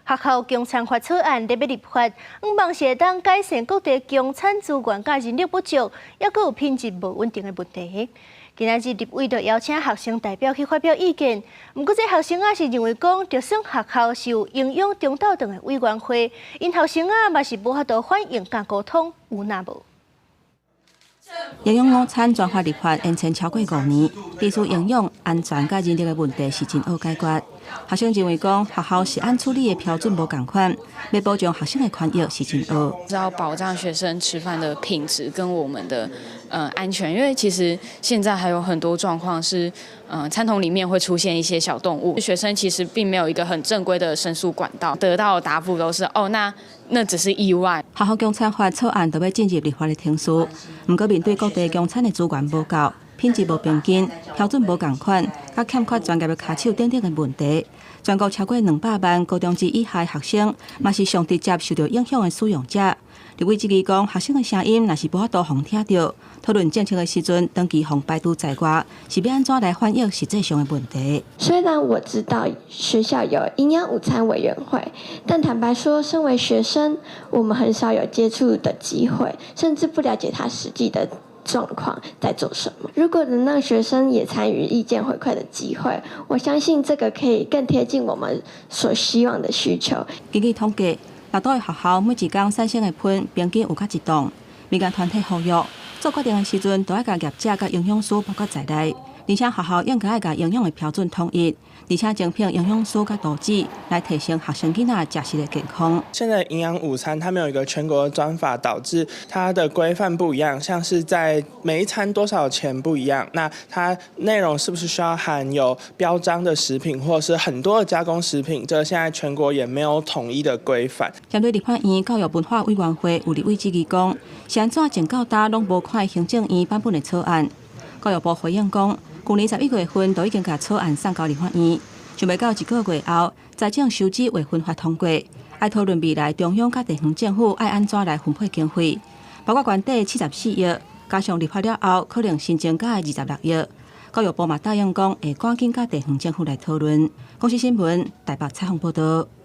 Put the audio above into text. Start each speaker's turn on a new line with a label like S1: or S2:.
S1: 學校供餐法草案咧欲立法，向望是會當改善各地供餐資源佮人力不足，抑閣有品質無穩定的問題。今仔日立委就邀請學生代表去發表意見，毋過這學生仔是認為講，就算學校是有營養中晝頓的委員會，𪜶學生仔嘛是無法度反映佮溝通，有若無？
S2: 營養午餐專法立法延遲超過5年，地處營養安全佮人力的問題是真好解決。學生認為講，學校食安處理的標準無仝款，欲保障學生的權益是真學。
S3: 要保障學生吃飯的品質跟我們的安全，因為其實現在還有很多狀況是，餐桶裡面會出現一些小動物，學生其實並沒有一個很正規的申訴管道，得到的答覆都是哦，那只是意外。
S2: 學校供餐法草案就欲進入立法的程序，毋過面對各地供餐的資源無夠、品質無平均、標準無仝款、佮欠缺專業的跤手等等的問題，全國超過200萬高中職以下學生，嘛是上直接受著影響的使用者。立委質疑講，學生的聲音若是無法度予聽著，討論政策的時陣，長期予排除在外，是欲按怎來反映實際上的問題？
S4: 雖然我知道學校有營養午餐委員會，但坦白說，身為學生，我們很少有接觸的機會，甚至不了解他實際的狀況在做什麼。如果能讓學生也參與意見回饋的機會，我相信這個可以更貼近我們所希望的需求。
S2: 根據統計，六都的學校每一工產生的糞平均有較一噸。民間團體呼籲，做決定的時陣，都愛共業者佮營養師包括在內，而且學校應該愛共營養的標準統一，而且精聘營養師佮圖紙來提升學生囡仔食食的健康。
S5: 現在營養午餐，它沒有一個全國的專法，導致它的規範不一樣，像是在每一餐多少錢不一樣，那它內容是不是需要含有標章的食品，或是很多的加工食品？這個現在全國也沒有統一的規範。
S2: 針對立法院教育文化委員會有立委質疑講，是按怎從到今攏無看行政院版本的草案？教育部回應講，舊年11月份就已經共草案送交立法院，想袂到一個月後，財政收支劃分法通過，愛討論未來中央佮地方政府愛按怎來分配經費，包括原底74億，加上立法了後可能新增加的26億。教育部嘛答應講會趕緊佮地方政府來討論。公視新聞台北採訪報導。